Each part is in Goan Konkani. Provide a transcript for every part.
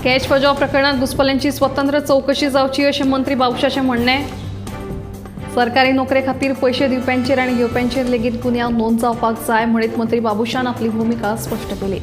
कॅश फॉर जॉब प्रकरणात घुसपल्ल्यांची स्वतंत्र चवकशी जावची अशें मंत्री बाबुशाचें म्हणणें. सरकारी नोकरे खातीर पयशे दिवप्यांचेर आनी घेवप्यांचेर लेगीत गुन्यांव नोंद जावपाक जाय म्हणीत मंत्री बाबुशान आपली भुमिका स्पश्ट केली.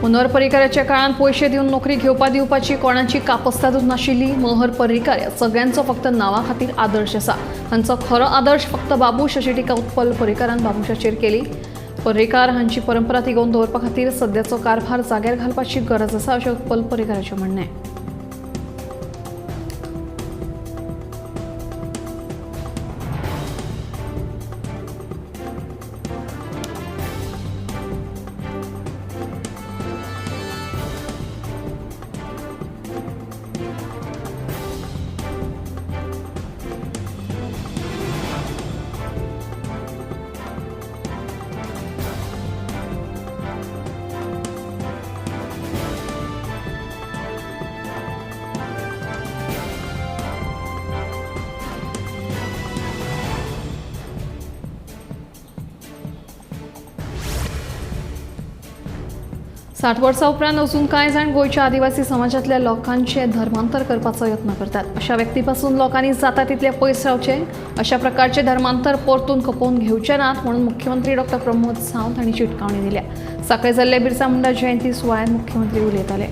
मनोहर पर्रीकाराच्या काळांत पयशे दिवन नोकरी घेवपा दिवपाची कोणाची कापस्तादूच नाशिल्ली. मनोहर पर्रीकार ह्या सगळ्यांचो फक्त नांवा खातीर आदर्श आसा. हांचो खरो आदर्श फक्त बाबूश अशी टिका उत्पल पर्रीकारान बाबूशाचेर केली. पर्रीकार हांची परंपरा तिगोवन दवरपा खातीर सद्याचो कारभार जाग्यार घालपाची गरज आसा अशें उत्पल पर्रीकाराचें म्हणणें. साठ वर्सां उपरांत अजून कांय जाण गोंयच्या आदिवासी समाजांतल्या लोकांचे धर्मांतर करपाचो यत्न करतात. अशा व्यक्तीपासून लोकांनी जाता तितले पयस रावचे. अशा प्रकारचे धर्मांतर परतून खपोवन घेवचे नात म्हणून मुख्यमंत्री डॉक्टर प्रमोद सावंत हांणी शिटकावणी दिल्या. सकाळी जाल्ल्या बिरसा मुंडा जयंती सुवाळ्यांत मुख्यमंत्री उलयताले.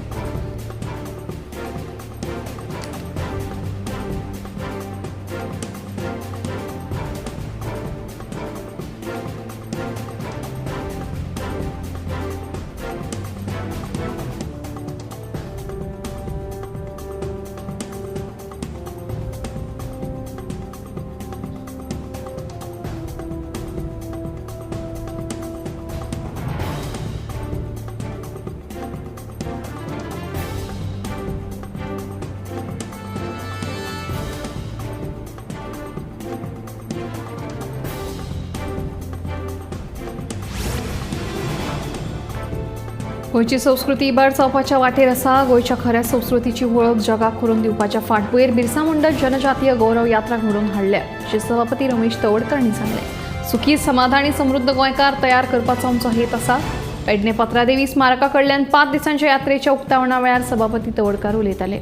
गोंयची संस्कृती इबाड जावपाच्या वाटेर आसा. गोंयच्या खऱ्या संस्कृतीची वळख जगाक करून दिवपाच्या फाटभुंयेर बिरसा मुंडा जनजातीय गौरव यात्रा घडोवन हाडल्या अशें सभापती रमेश तवडकर हांणी सांगलें. सुखी समाधानी समृद्ध गोंयकार तयार करपाचो आमचो हेत आसा. पेडणे पत्रादेवी स्मारका कडल्यान 5 दिसांच्या यात्रेच्या उक्तावणा वेळार सभापती तवडकर उलयताले.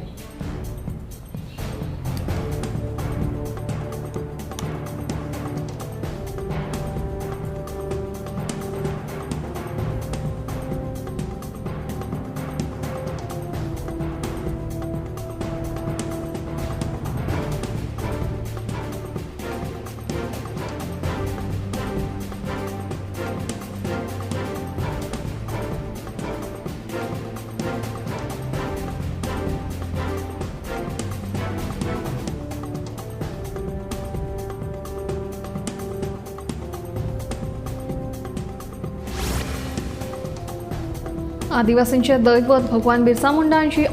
आदिवासींचे दैवत भगवान बिरसा मुंडा हांची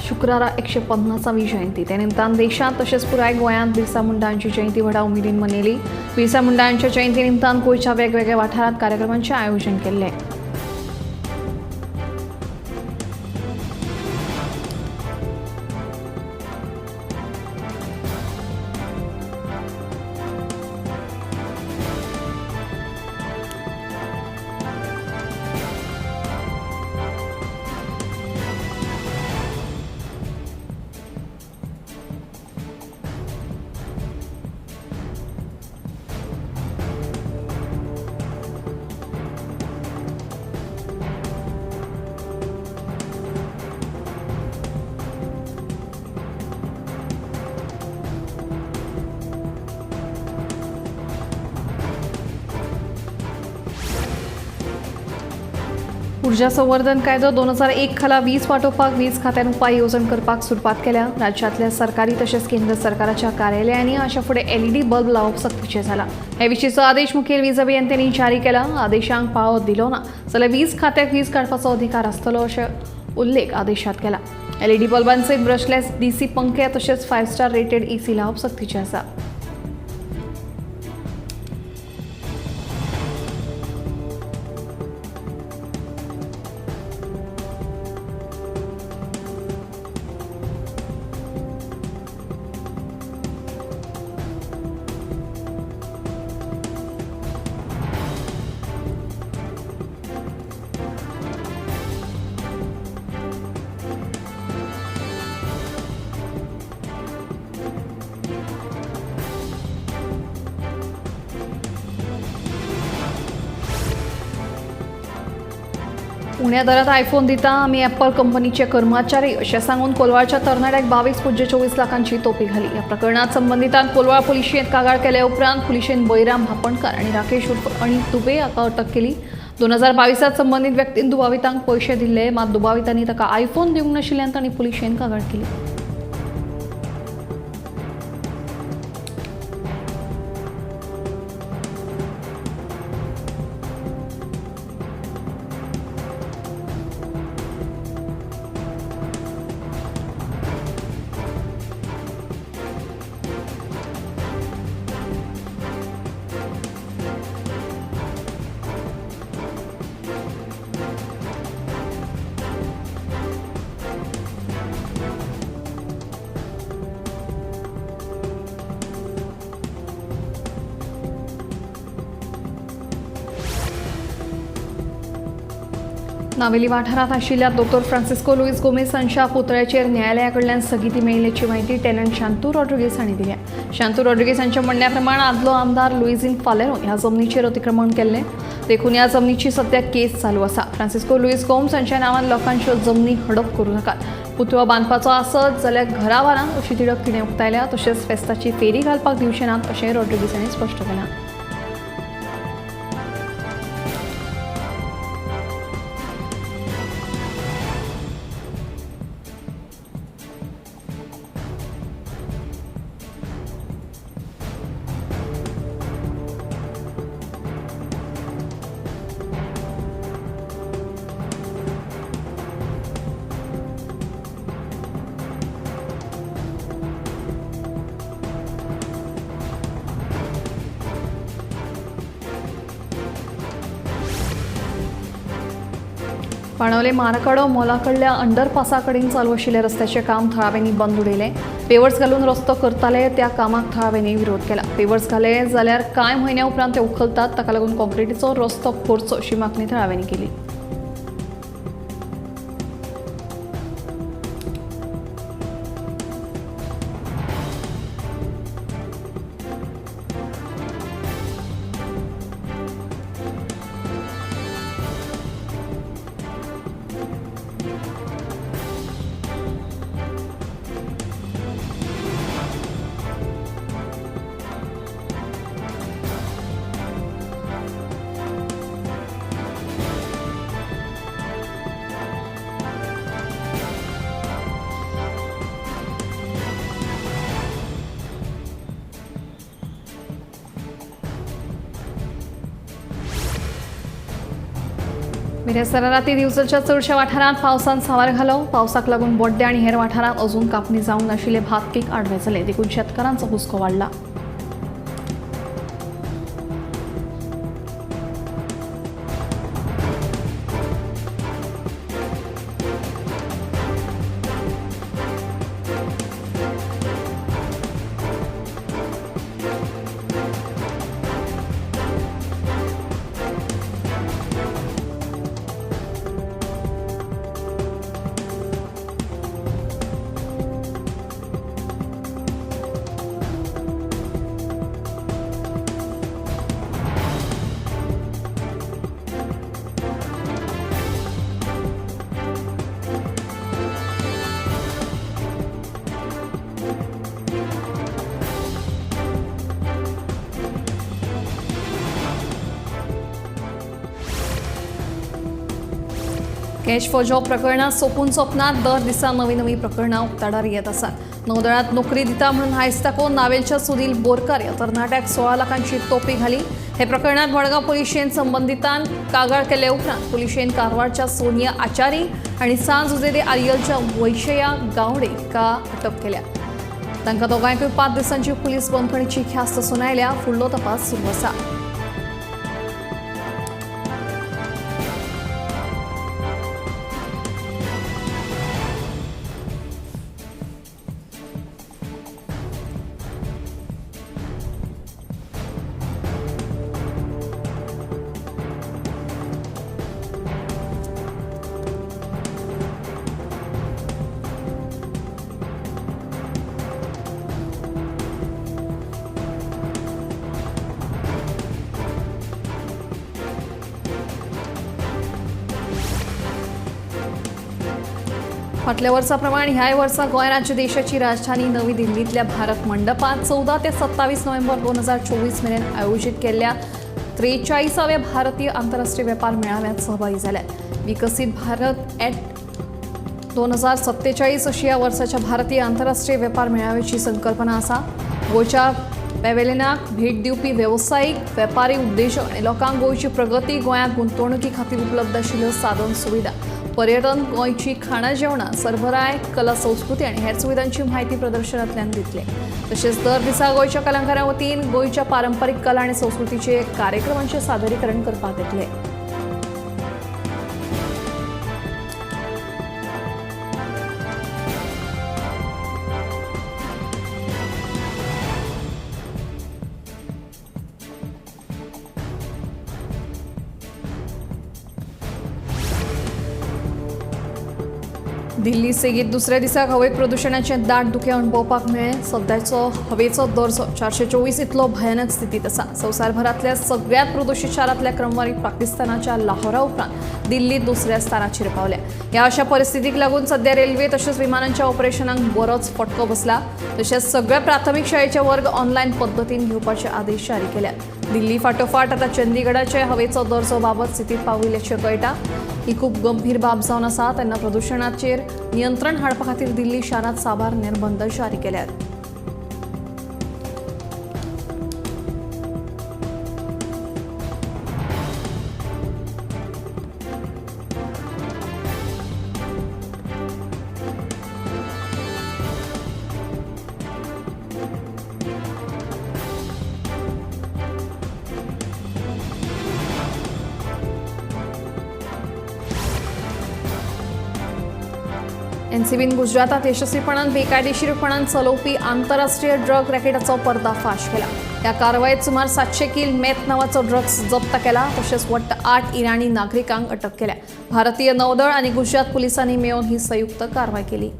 शुक्रारा 150वी जयंती. त्या निमतान देशांत तशेंच पुराय गोंयांत बिरसा मुंडा हांची जयंती व्हडा उमेदीन मनयली. बिरसा मुंडा हांच्या जयंती निमतान गोंयच्या वेगवेगळ्या वाठारांत कार्यक्रमांचें आयोजन केल्लें. ऊर्जा संवर्धन कायदो 2001 खाला वीज वाटोवपाक वीज खात्यान उपाय येवजण करपाक सुरवात केल्या. राज्यांतल्या सरकारी तशेंच केंद्र सरकाराच्या कार्यालयांनी अशा फुडें एलईडी बल्ब लावप सक्तीचें जाला. हे विशींचो आदेश मुखेल वीज अभियंत्यांनी जारी केला. आदेशांक पाळो दिलो ना जाल्यार वीज खात्याक वीज काडपाचो अधिकार आसतलो अशें उल्लेख आदेशात केला. एलईडी बल्बांसयत ब्रशलेस डीसी पंखे तशेंच 5 स्टार रेटेड एसी लावप सक्तीचें आसा. उण्या दरात आयफोन दिता आमी ॲपल कंपनीचे कर्मचारी अशें सांगून कोलवाळच्या तरणाट्याक 22.24 लाखांची तोपी घाली. या प्रकरणात संबंधितान कोलवाळ पुलिशेंत कागाळ केल्या उपरांत पुलिशेन बैराम भापणकार आनी राकेश उर्फ अनित दुबे हाका अटक केली. 2022 संबंधित व्यक्तीन दुबावितांक पयशे दिल्ले, मात दुबावितांनी ताका आयफोन दिवंक नाशिल्ल्यान तांणी पुलिशेन कागाळ केली. नावेली वाठारांत आशिल्ल्या दोतोर फ्रांसिस्को लुईस गोमेज हांच्या पुतळ्याचेर न्यायालया कडल्यान स्थगिती मेळिल्ल्याची माहिती टेनंट शांतू रॉड्रिगीस हांणी दिल्या. शांतू रॉड्रिगीस हांच्या म्हणण्या प्रमाण आदलो आमदार लुईझीन फालेरो ह्या जमनीचेर अतिक्रमण केल्लें, देखून ह्या जमनीची सद्या केस चालू आसा. फ्रांसिस्को लुईस गोम्स हांच्या नांवान लोकांच्यो जमनी हडप करूं नाकात. पुतळो बांदपाचो आसत जाल्यार घरा वारांक अशी तिडक तिणें उक्तायल्या. तशेंच फेस्ताची फेरी घालपाक दिवचे नात अशें रॉड्रिगीस हांणी स्पश्ट केलां. बाणावले मारकाडो मोलाकडल्या अंडरपासा कडेन चालू आशिल्ल्या रस्त्याचें काम थळाव्यांनी बंद उडयलें. पेवर्स घालून रस्तो करताले त्या कामाक थळाव्यांनी विरोध केला. पेवर्स घाले जाल्यार कांय म्हयन्या उपरांत ते उखलतात, ताका लागून कॉन्क्रिटीचो रस्तो करचो अशी मागणी थळाव्यांनी केली. बिरेस्तारा राती दिवचलच्या चडशा वाठारांत पावसान सांवार घालो. पावसाक लागून बोड्डे आनी हेर वाठारांत अजून कापणी जावंक नाशिल्ले भात पीक आडवें जालें, देखून शेतकारांचो हुस्को वाडला. कॅश फॉर जॉब प्रकरणां सोंपून सोंपनात. दर दिसा नवी नवी प्रकरणां उक्ताडार येत आसात. नौदळात नोकरी दिता म्हणून हायस दाखोवन नावेलच्या सुधील बोरकार ह्या तरणाट्याक 16 लाखांची तोपी घाली. हे प्रकरणात मडगांव पुलिशेन संबंधितान कागाळ केले उपरांत पुलिशेन कारवारच्या सोनिया आचारी आनी सांज जुझे दे आरियलच्या वैशया गावडे हिका अटक केल्या. तांकां दोगांयकूय 5 दिसांची पुलीस बंदखणीची ख्यास्त सुनायल्या. फुडलो तपास सुरू आसा. फाटल्या वर्साप्रमाणे ह्याय वर्सा गोंय राज्य देशाची राजधानी नवी दिल्लींतल्या भारत मंडपात 14 ते 27 नोव्हेंबर 2024 मेरेन आयोजीत केल्ल्या 43व्या भारतीय आंतरराष्ट्रीय वेपार मेळाव्यात सहभागी जाल्यात. विकसीत भारत ॲट 2047 अशी ह्या वर्साच्या भारतीय आंतरराष्ट्रीय वेपार मेळाव्याची संकल्पना आसा. गोंयच्या पॅव्हेलियनाक भेट दिवपी वेवसायीक, वेपारी उद्देजक आनी लोकांक गोंयची प्रगती, गोंयांत गुंतवणुकी खातीर उपलब्ध आशिल्ल्यो साधन सुविधा, पर्यटन, गोंयची खाणां जेवणां, सरबराय, कला संस्कृती आनी हेर सुविधांची म्हायती प्रदर्शनांतल्यान दितले. तशेंच दर दिसा गोंयच्या कलाकारां वतीन गोंयच्या पारंपारीक कला आनी संस्कृतीचे कार्यक्रमांचें सादरीकरण करपाक येतलें. दिल्ली सेगीत दुसऱ्या दिसाक हवे प्रदुशणाचे दाट धुकें अणभवपाक मेळ्ळें. सद्याचो हवेचो दर्जो 424 इतलो भयानक स्थितीत आसा. संवसारभरांतल्या सगळ्यात प्रदुशीत शारांतल्या क्रमवारीत पाकिस्तानाच्या लाहोरा उपरांत दिल्ली दुसऱ्या स्थानाचेर पावल्या. ह्या अशा परिस्थितीक लागून सध्या रेल्वे तशेंच विमानांच्या ऑपरेशनाक बरोच फटको बसला. तशेंच सगळ्या प्राथमीक शाळेचे वर्ग ऑनलायन पद्दतीन घेवपाचे आदेश जारी केल्यात. दिल्ली फाटोफाट आतां चंदीगडाचे हवेचो दर्जो बाबत स्थितीत पाविल्ल्याचें कळटा. ही खूब गंभीर बाब जावन आसा. तेन्ना प्रदुशणाचेर नियंत्रण हाडपा खातीर दिल्ली शारांत साबार निर्बंध जारी केल्यात. एनसीबीन गुजरातात यशस्वीपणान बेकायदेशीरपणान चलोवपी आंतरराष्ट्रीय ड्रग रॅकेटाचो पर्दाफाश केला. ह्या कारवायेत सुमार 700 किल मेथ नावाचो ड्रग्स जप्त केला. तशेंच वट्ट 8 इराणी नागरिकांक अटक केल्या. भारतीय नौदळ आनी गुजरात पुलिसांनी मेळून ही संयुक्त कारवाय केली.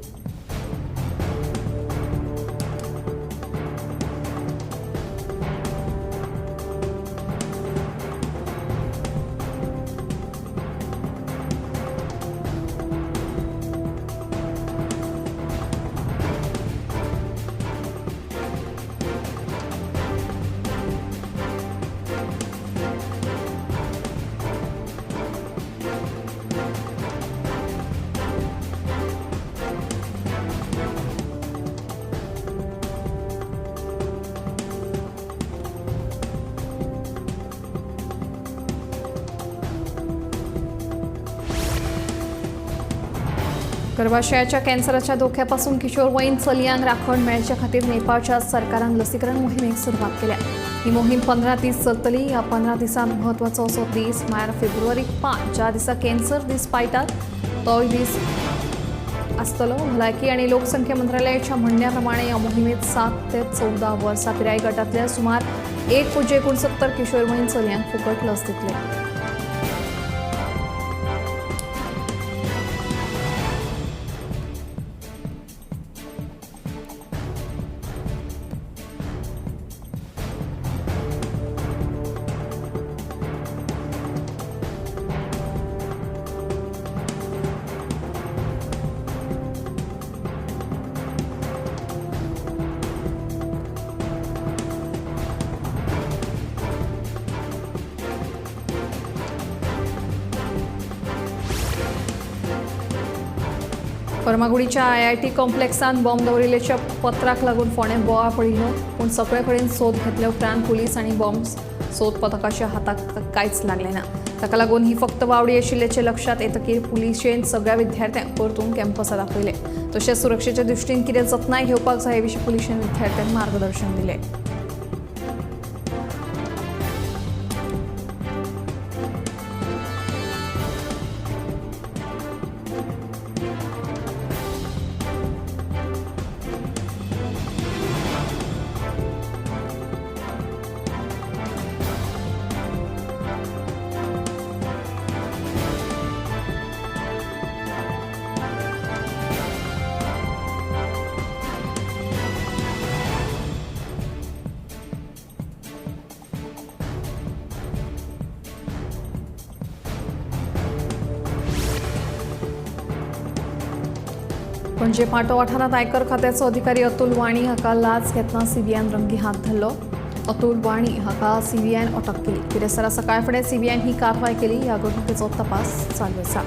गर्भाशयाच्या कॅन्सराच्या धोक्यापासून किशोरवयीन चलयांक राखण मेळचे खातीर नेपाळच्या सरकारान लसीकरण मोहिमेक सुरवात केल्या. ही मोहीम 15 दीस चलतली. ह्या 15 दिसांत म्हत्वाचो असो दीस म्हळ्यार फेब्रुवारी 5, ज्या दिसा कॅन्सर दीस पाळटात तोय दीस आसतलो. भलायकी आनी लोकसंख्या मंत्रालयाच्या म्हणण्या प्रमाणे ह्या मोहिमेत 7 ते 14 वर्सां पिराय गटांतल्या सुमार 1.69 किशोरवयीन चलयांक फुकट लस दितले. फर्मागुडीच्या आयआयटी कॉम्प्लेक्सांत बॉम्ब दवरिल्ल्याच्या पत्राक लागून फोंडें बोवाळ पडिल्लो, पूण सगळे कडेन सोद घेतले उपरांत पुलीस आनी बॉम्ब सोद पथकाच्या हाताक कांयच लागलें ना. ताका लागून ही फक्त वावडी आशिल्ल्याचें लक्षांत येतकीर पुलिशेन सगळ्या विद्यार्थ्यांक परतून कॅम्पसात आपयले. तशेंच सुरक्षेच्या दृश्टीन कितें जतनाय घेवपाक जाय हे विशीं पुलिशेन विद्यार्थ्यांक मार्गदर्शन दिलें. पणजे पाटो वाठारांत आयकर खात्याचो अधिकारी अतुल वाणी हाका लाच घेतना सीबीआयन रंगी हात धरलो. अतुल वाणी हाका सीबीआयन अटक केली. बिरेस्तारा सकाळ फुडें सीबीआयन ही कारवाय केली. ह्या घडणुकेचो तपास चालू आसा.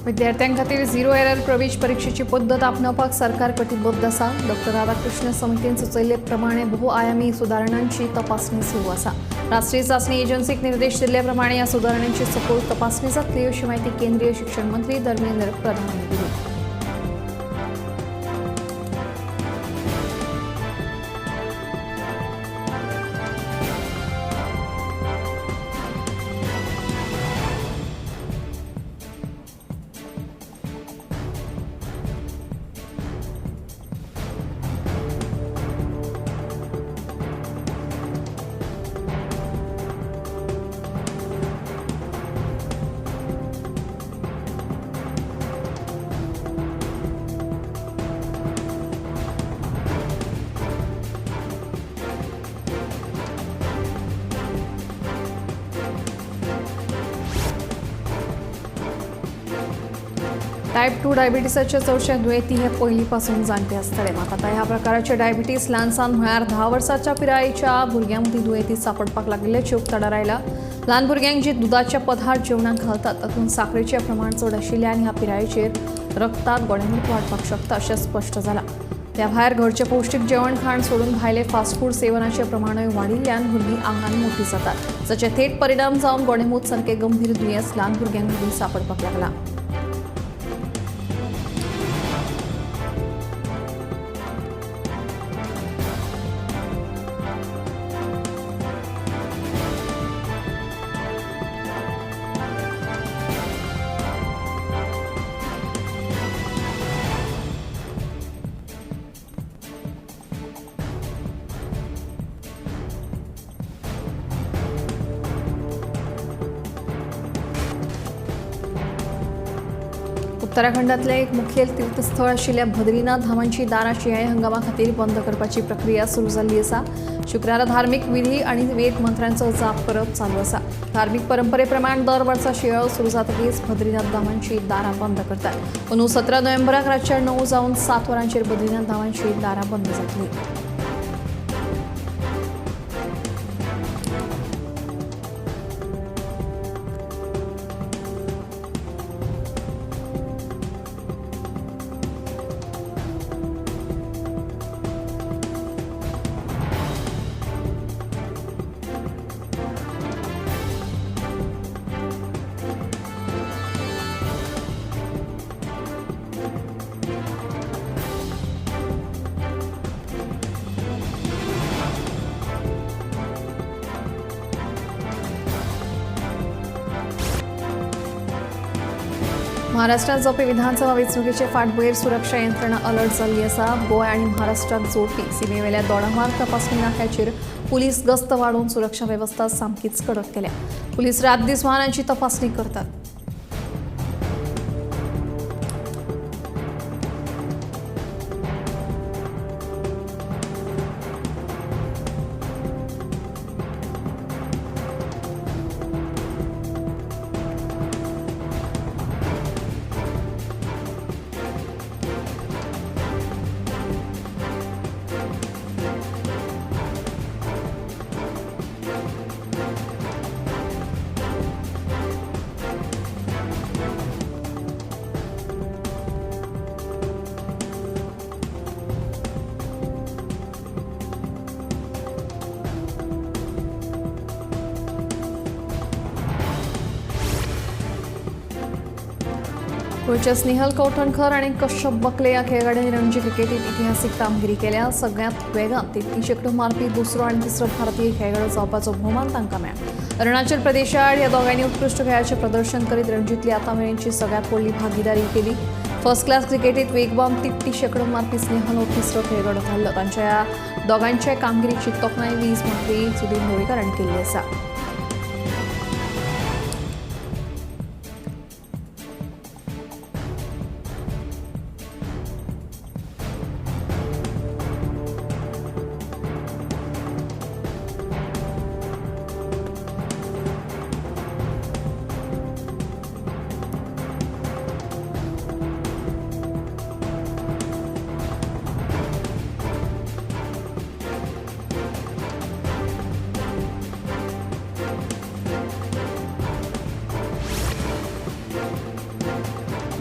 विद्यार्थ्यां खातीर झिरो एरर प्रवेश परीक्षेची पद्दत आपणावपाक सरकार कटिबद्ध आसा. डॉक्टर राधाकृष्ण समितीन सुचयल्ले प्रमाणे बहुआयामी सुदारणांची तपासणी सुरू आसा. राष्ट्रीय चाचणी एजन्सीक निर्देश दिल्ले प्रमाणे ह्या सुदारणांची सखोल तपासणी जातली अशी माहिती केंद्रीय शिक्षण मंत्री धर्मेंद्र प्रधान हांणी दिली. टायप 2 डायबिटीसाच्या चडशे दुयेंती हे पयलीं पासून जाणटे आसतले. मात आतां ह्या प्रकाराचे डायबिटीस ल्हान सान म्हळ्यार 10 वर्साच्या पिरायेच्या भुरग्यां मदीं दुयेंती सांपडपाक लागिल्ल्याचें उक्ताडार आयलां. ल्हान भुरग्यांक जी दुदाचे पदार्थ जेवणाक घालतात तातूंत साखरेचें प्रमाण चड आशिल्ल्यान ह्या पिरायेचेर रक्तांत गोडेंमूत वाडपाक शकता अशें स्पश्ट जालां. त्या भायर घरचें पौश्टीक जेवण खाण सोडून भायले फास्ट फूड सेवनाचें प्रमाणूय वाडिल्ल्यान भुरगीं आंगान मोटी जातात, जाचे थेट परिणाम जावन गोडेंमूत सारकें गंभीर दुयेंस ल्हान भुरग्यां मदीं सांपडपाक लागलां. उत्तराखंडातले एक मुखेल तीर्थस्थळ आशिल्ल्या बद्रीनाथ धामांची दारां शिंयाळी हंगामा खातीर बंद करपाची प्रक्रिया सुरू जाल्ली आसा. शुक्रारा धार्मीक विधी आनी वेद मंत्रांचो जाप करप चालू आसा. धार्मीक परंपरे प्रमाण दर वर्सा शिंयाळो सुरू जातकीच बद्रीनाथ धामांची दारां बंद करतात. अंदू 17 नोव्हेंबराक रातच्या 9 जावन 7 वरांचेर बद्रीनाथ धामांची दारां बंद जातली. महाराष्ट्रात जावपी विधानसभा वेंचणुकेचे फाटभुंयेर सुरक्षा यंत्रणा अलर्ट जाल्ली आसा. गोंय आनी महाराष्ट्राक जोडपी सिमेवेल्या दोडामार्ग तपासणी नाक्याचेर पुलीस गस्त वाडोवन सुरक्षा वेवस्था सामकीच कडक केल्या. पुलीस रातदीस वाहनांची तपासणी करतात. गोंयच्या स्नेहल कवठणकर आनी कश्यप बकले ह्या खेळगड्यांनी रणजी क्रिकेटीत इतिहासीक कामगिरी केल्या. सगळ्यांत वेगान 33 शेंकडो मारपी दुसरो आनी तिसरो भारतीय खेळगडो जावपाचो भोवमान तांकां मेळ्ळा. अरुणाचल प्रदेशा आड ह्या दोगांनी उत्कृश्ट खेळाचें प्रदर्शन करीत रणजीतली आतां मेरेनची सगळ्यांत व्हडली भागीदारी केली. फर्स्ट क्लास क्रिकेटीत वेगवान 33 शेंकडो मारपी स्नेहल हो तिसरो खेळगडो थारलो. तांच्या ह्या दोगांच्या कामगिरीची तोखणाय वीज मंत्री सुदीन ढवळीकार हांणी केल्ली आसा.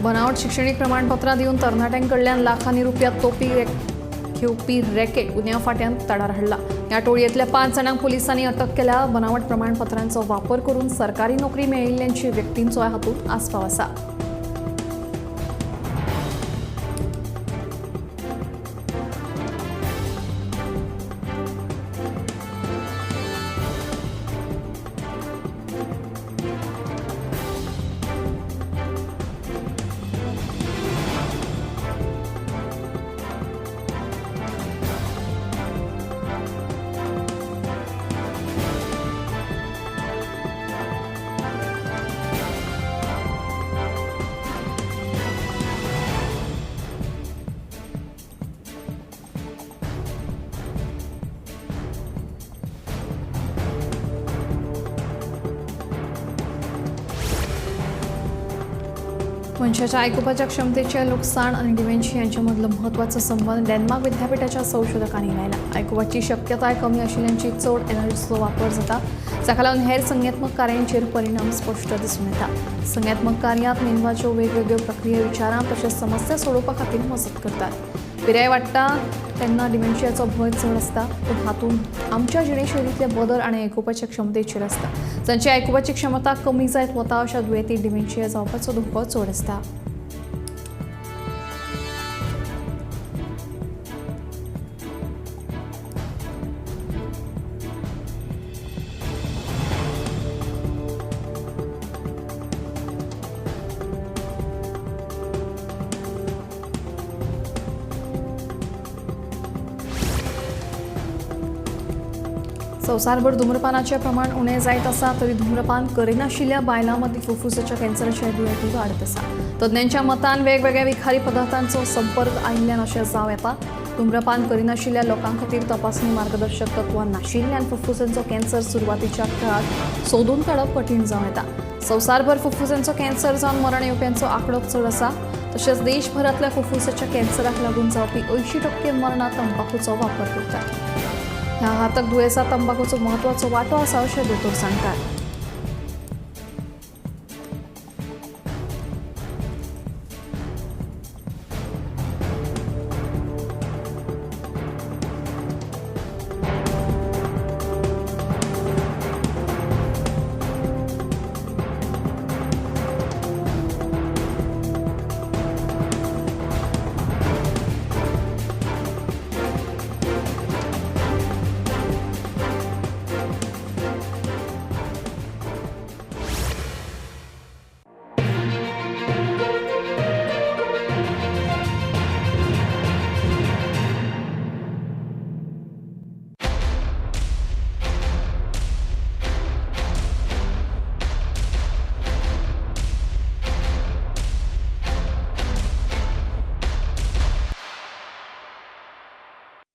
बनावट शिक्षणीक प्रमाणपत्रां दिवन तरणाट्यांकडल्यान लाखांनी रुपया तोपी घेवपी रॅकेट गुन्यांव फांट्यान तडार हाडला. ह्या टोळयेंतल्या 5 जाणांक पुलिसांनी अटक केल्या. बनावट प्रमाणपत्रांचो वापर करून सरकारी नोकरी मेळिल्ल्यांची व्यक्तींचो हातूंत आस्पाव आसा. मनशाच्या आयकुपाच्या क्षमतेचे लुकसाण आनी डिमेन्शिया यांच्यामधलो महत्त्वाचो संबंध डेन्मार्क विद्यापीठाच्या संशोधकांनी लायला. आयकुपाची शक्यताय कमी आशिल्ल्यांची चड एनर्जीचो वापर जाता, जाका लागून हेर संज्ञात्मक कार्यांचेर परिणाम स्पश्ट दिसून येता. संज्ञात्मक कार्यांत मेंदवाच्यो वेगवेगळ्यो प्रक्रिया विचारां तशेंच समस्या सोडोवपा खातीर मजत करतात. पिराय वाडटा तेन्ना डिमेन्शियाचो भंय चड आसता, पूण हातूंत आमच्या जिणेशैलींतले बदल आनी आयकुपाच्या क्षमतेचेर आसता. जांची आयकुपाची क्षमता कमी जायत वता अशा दुयेंती डिमेन्शिया जावपाचो धोको चड आसता. संवसारभर धूम्रपानाचें प्रमाण उणें जायत आसा तरी धूम्रपान करिनाशिल्ल्या बायलां मदीं फुफ्फुसाच्या कॅन्सराचे दुयेंती वाडत आसा. तज्ञांच्या मतान वेगवेगळ्या विखारी पदार्थांचो संपर्क आयिल्ल्यान अशें जावं येता. धूम्रपान करिनाशिल्ल्या लोकां खातीर तपासणी मार्गदर्शक तत्वां नाशिल्ल्यान फुफ्फुसांचो कॅन्सर सुरवातीच्या काळांत सोदून काडप कठीण जावं येता. संवसारभर फुफ्फुसांचो कॅन्सर जावन मरण येवप्यांचो आंकडो चड आसा. तशेंच देशभरांतल्या फुफ्फुसाच्या कॅन्सराक लागून जावपी 80% मरणां तंबाखूचो वापर करतात. ह्या घातक दुयेंसांत तंबाखूचो म्हत्वाचो वांटो आसा अशें दोतोर सांगतात.